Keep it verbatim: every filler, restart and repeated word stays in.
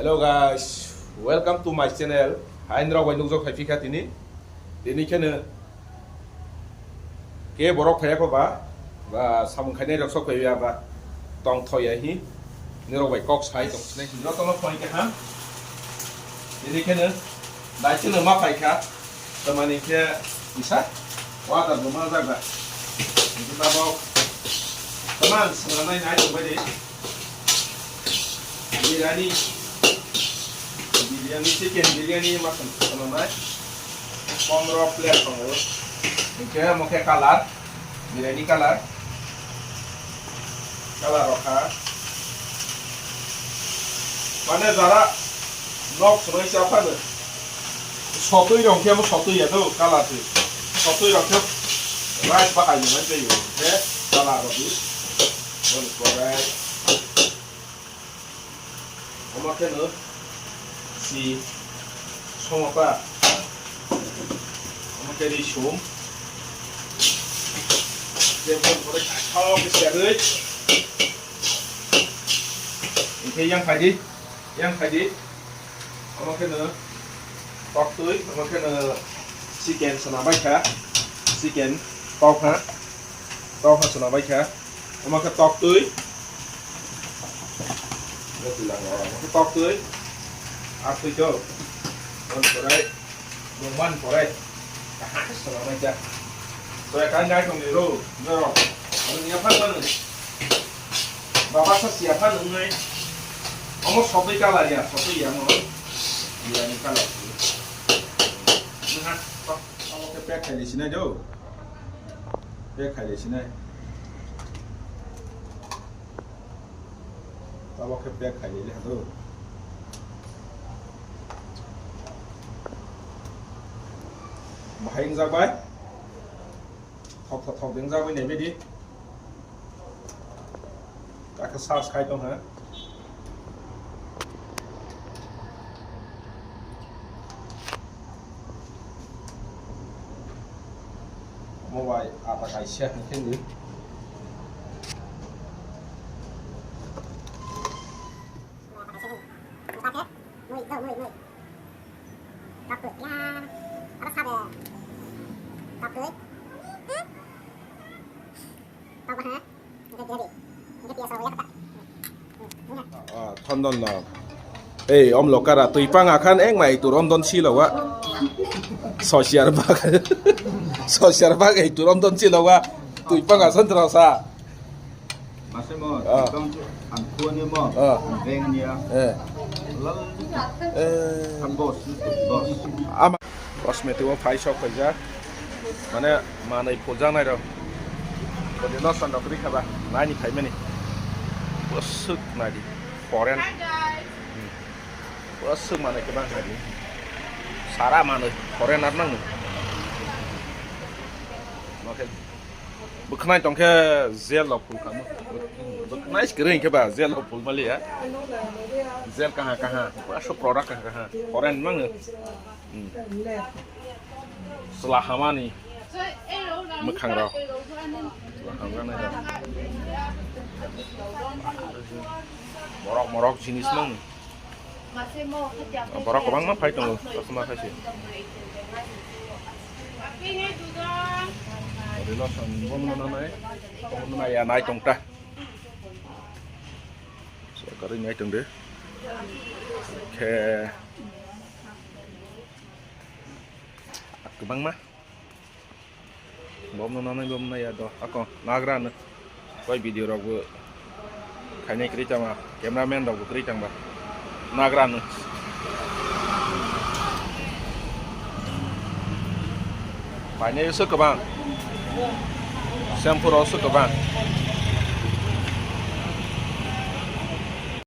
Hello guys, welcome to my channel. Hai norok bai nukjak phai phikha tini. Tini kheno ke borok phaiya kho ba, ba samung khainai rok sok phaiya ba tong thoya hi. Norok bai kok sai tong sinai hi jotono phai kha. Tini kheno dai kheno ma phai kha. Tamani khe isa water bo manjak ba. Hingke tabok tamang swnamnai nai tongbai di. Biryani, biryani, chicken biryani ma swnamnai. Pondro plate tongo. Hingke omo khe colour, biryani colour. Colour rok kha. Mane jara nok swnai cha phano. Sotwi rong khe bo sotwi ya do, colour se. Sotwi rong khe rice bahai ni man tei yo. Khe colour rok di. Bon korai. Omo khe no si somoka. Omo khe ri sum. Je bon korai thok se roi. Hingke yang phaidi, yang phaidi. Omo khe no toktwi, omo khe no chicken swnam bai kha, chicken tokha, tokha swnam bai kha. Omo khe toktwi, omo khe toktwi, aktwi to, omo khe. Nungman korai. Kaham se swnamnai kha. Toya kai nai tong ni ro, norok. Nung ya phan manu. Baba sa sia phan nung nai. Omo sotwi colour ya, sotwi ya mo. Ya ni colour. Nung ha, to, omo khe pack khai le sinai do. Pack khai le sinai. Tabok khe pack khai le le do. Bahai wngjak bai. Thok thok thok wngjak bai nai bidi. Kaka search khai tong ha. Omo bai ata kaisa hwnkhe ni. Ah, thondon no. Ei, om lokara twi pang akhan ek mai tur om don silo wa. Sosiar bag. Sosiar bag ei tur om don silo wa. Twi pang asan tra sa. Mase mo, ah, tong ang kuani mo, ah, ang beng niya. Eh. Lal. Eh. Ang boss, boss. Ama. Cosmetic o phai sok khaijak. Mane manwi phuljak nai rok. Boni lotion rok ri khaba. Naini phaimani. Bwswk naidi. Foreign. Hmm. Bwswk manwi kwbang naidi. Sara manwi foreigner nang. Oke. Bwkhnai tongkhe jail rok phul kamo. Bwkhnai kwrwi hinkhe ba jail rok phul maliya. Jail kaha kaha. Bwswk product kaha kaha. Foreign mangno. Hmm. Chwla hamani mwkhang rok. Chwla hamjaknai rok. Borok morok jinis mang. Borok kwbangma phai tongo, aswk ma khai se. Rilo song bono nanai, bono nai ya nai tong ta. Sorkari nai tong de. Khe kwbangma. Bomno nanai bomno ya do. Ako nagra no. Koi video rok bo khainai kwrwi tama. Cameraman rok bo kwrwi tangba. Nagra no. Painai so kwbang. Shampoo rok so kwbang.